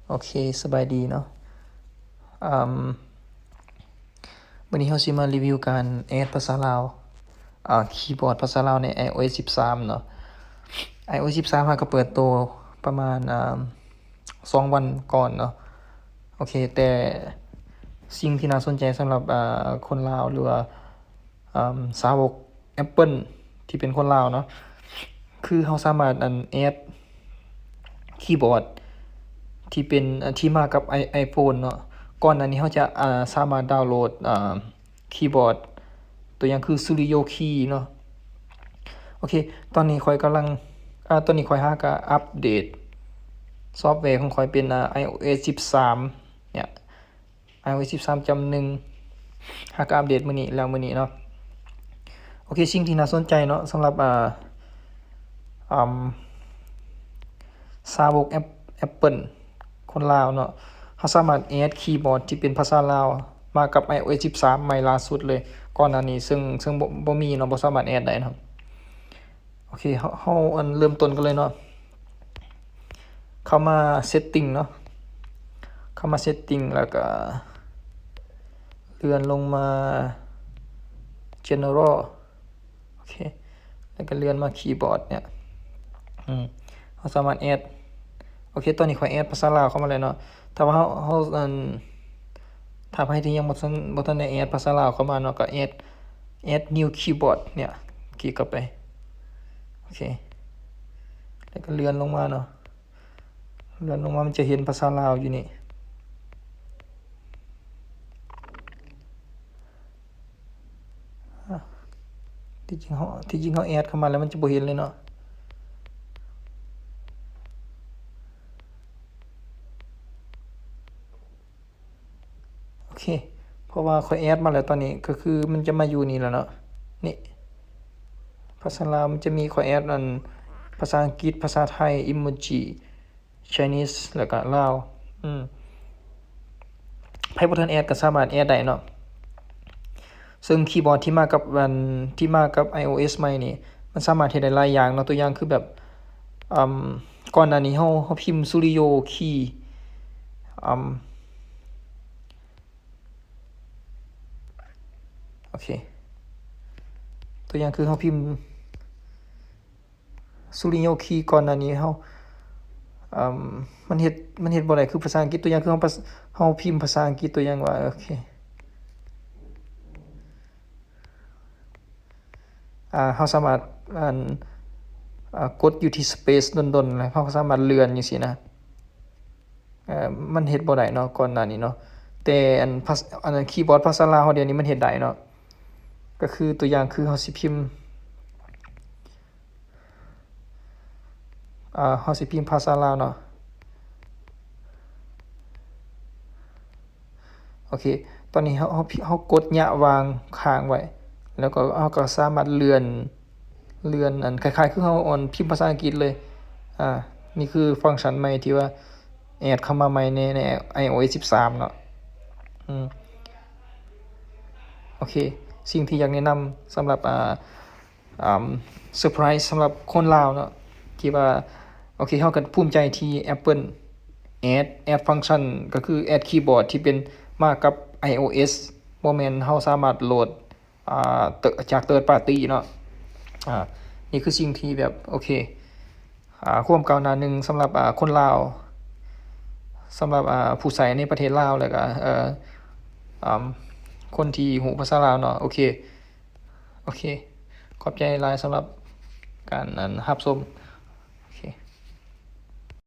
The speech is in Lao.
ໂອເຄ ສະບາຍດີເນາະ. ອາ ມື້ນີ້ເຮົາຊິມາຣີວິວການແອັດພາສາລາວ ອາ ຄີບອດພາສາລາວໃນ iOS ສິບສາມເນາະ. iOS ສິບສາມຫາກໍເປີດໂຕປະມານ ອາ ສອງວັນກ່ອນເນາະ. ໂອເຄ ແຕ່ສິ່ງທີ່ໜ້າສົນໃຈສຳລັບ ອາ ຄົນລາວ ຫຼືວ່າ ອາ ສາວົກ Apple ທີ່ເປັນຄົນລາວເນາະ ຄືເຮົາສາມາດ ອັນ ແອັດຄີບອດທີ່ເປັນ ອາ ທີ່ມາກັບ i- iPhone ເນາະ. ກ່ອນໜ້ານີ້ເຮົາຈະ ອາ ສາມາດດາວໂຫຼດ ອາ ຄີບອດ ຕົວຢ່າງຄື Studio Key ເນາະ. ໂອເຄ ຕອນນີ້ຂ້ອຍກຳລັງ ອາ ຕອນນີ້ຂ້ອຍຫາກະອັບເດດຊອບແວຂອງຂ້ອຍເປັນ ອາ iOS ສິບສາມເນຍ iOS ສິບສາມຈຸດໜຶ່ງ ຫາກະອັບເດດມື້ນີ້ ແລ້ວມື້ນີ້ເນາະ. ໂອເຄ ສິ່ງທີ່ໜ້າສົນໃຈເນາະ ສຳລັບ ອາ ອາ ສາວົກ App- Apple ຄົນລາວເນາະ ເຮົາສາມາດແອັດຄີບອດທີ່ເປັນພາສາລາວມາກັບ iOS ສິບສາມໃໝ່ລ່າສຸດເລີຍ. ກ່ອນໜ້ານີ້ເຊິ່ງ ເຊິ່ງບໍ່ ບໍ່ມີເນາະ ບໍ່ສາມາດແອັດໄດ້ເນາະ. ໂອເຄ ເຮົາ ເຮົາ ອັນ ເລີ່ມຕົ້ນກັນເລີຍເນາະ. ເຂົ້າມາ Setting ເນາະ ເຂົ້າມາ Setting ແລ້ວກະເລື່ອນລົງມາ General ໂອເຄ ແລ້ວກະເລື່ອນມາຄີບອດເນຍ ອືມ ເຮົາສາມາດແອັດ ໂອເຄ ຕອນນີ້ຂ້ອຍແອັດພາສາລາວເຂົ້າມາແລ້ວເນາະ. ຖ້າວ່າເຮົາ ເຮົາ ອັນ ຖ້າໃຜທີ່ຍັງບໍ່ທັນ ບໍ່ທັນໄດ້ແອັດພາສາລາວເຂົ້າມາເນາະ ກໍແອັດ Add New Keyboard ເນຍ ຄລິກເຂົ້າໄປ ໂອເຄ ແລ້ວກໍເລື່ອນລົງມາເນາະ. ເລື່ອນລົງມາມັນຈະເຫັນພາສາລາວຢູ່ນີ້. ທີ່ຈິງເຮົາ ທີ່ຈິງເຮົາແອັດເຂົ້າມາແລ້ວມັນຈະບໍ່ເຫັນເລີຍເນາະ. ໂອເຄ ເພາະວ່າຂ້ອຍແອັດມາແລ້ວ ຕອນນີ້ກໍຄືມັນຈະມາຢູ່ນີ້ແລ້ວເນາະ. ນີ້ ພາສາລາວມັນຈະມີ ຂ້ອຍແອັດ ອັນ ພາສາອັງກິດ ພາສາໄທ ອີໂມຈິ Chinese ແລ້ວກະລາວ ອືມ ໃຜບໍ່ທັນແອັດກໍສາມາດແອັດໄດ້ເນາະ. ເຊິ່ງຄີບອດທີ່ມາກັບ ອັນ ທີ່ມາກັບ iOS ໃໝ່ນີ້ ມັນສາມາດເຮັດໄດ້ຫຼາຍຢ່າງເນາະ. ຕົວຢ່າງຄືແບບ ອາ ກ່ອນໜ້ານີ້ເຮົາ ເຮົາພິມ Studio Key ອາ ໂອເຄ ຕົວຢ່າງຄືເຮົາພິມ Studio Key ກ່ອນໜ້ານີ້ເຮົາ ອາ ມັນເຮັດ ມັນເຮັດບໍ່ໄດ້ຄືພາສາອັງກິດ. ຕົວຢ່າງຄືເຮົາ ເຮົາພິມພາສາອັງກິດ ຕົວຢ່າງວ່າ ໂອເຄ ອາ ເຮົາສາມາດ ອັນ ອາ ກົດຢູ່ທີ່ Space ດົນໆ ແລ້ວເຮົາກໍສາມາດເລື່ອນຈັ່ງຊີ້ນະ. ເອີ ມັນເຮັດບໍ່ໄດ້ເນາະ ກ່ອນໜ້ານີ້ເນາະ. ແຕ່ອັນພາສ- ອັນ ອັນຄີບອດພາສາລາວເຮົາດຽວນີ້ມັນເຮັດໄດ້ເນາະ. ກໍຄືຕົວຢ່າງຄືເຮົາຊິພິມ ອາ ເຮົາຊິພິມພາສາລາວເນາະ. ໂອເຄ ຕອນນີ້ເຮົາ ເຮົາ ເຮົາກົດຍະຫວ່າງຄ້າງໄວ້ ແລ້ວກໍເຮົາກໍສາມາດເລື່ອນ ເລື່ອນ ອັນ ຄ້າຍໆຄືເຮົາ ອັນ ພິມພາສາອັງກິດເລີຍ. ອາ ນີ້ຄືຟັງຊັນໃໝ່ທີ່ວ່າແອັດເຂົ້າມາໃໝ່ໃນ ໃນ iOS ສິບສາມເນາະ. ອືມ ໂອເຄ ສິ່ງທີ່ຢາກແນະນຳສຳລັບ ອາ ອາ ເຊີໄພຣສ໌ສຳລັບຄົນລາວເນາະ ທີ່ວ່າ ໂອເຄ ເຮົາກໍພູມໃຈທີ່ Apple ແອັດ ແອັດຟັງຊັນ ກໍຄືແອັດຄີບອດທີ່ເປັນມາກັບ iOS ບໍ່ແມ່ນເຮົາສາມາດໂຫຼດ ອາ ຈາກ third party ເນາະ. ອາ ນີ້ຄືສິ່ງທີ່ແບບ ໂອເຄ ອາ ຄວາມກ້າວໜ້າໜຶ່ງສຳລັບ ອາ ຄົນລາວ ສຳລັບ ອາ ຜູ້ໃຊ້ໃນປະເທດລາວ ແລ້ວກະ ເອີ ອາ ຄົນທີ່ຮູ້ພາສາລາວເນາະ. ໂອເຄ ໂອເຄ ຂອບໃຈຫຼາຍສຳລັບການ ອັນ ຮັບຊົມ. ໂອເຄ.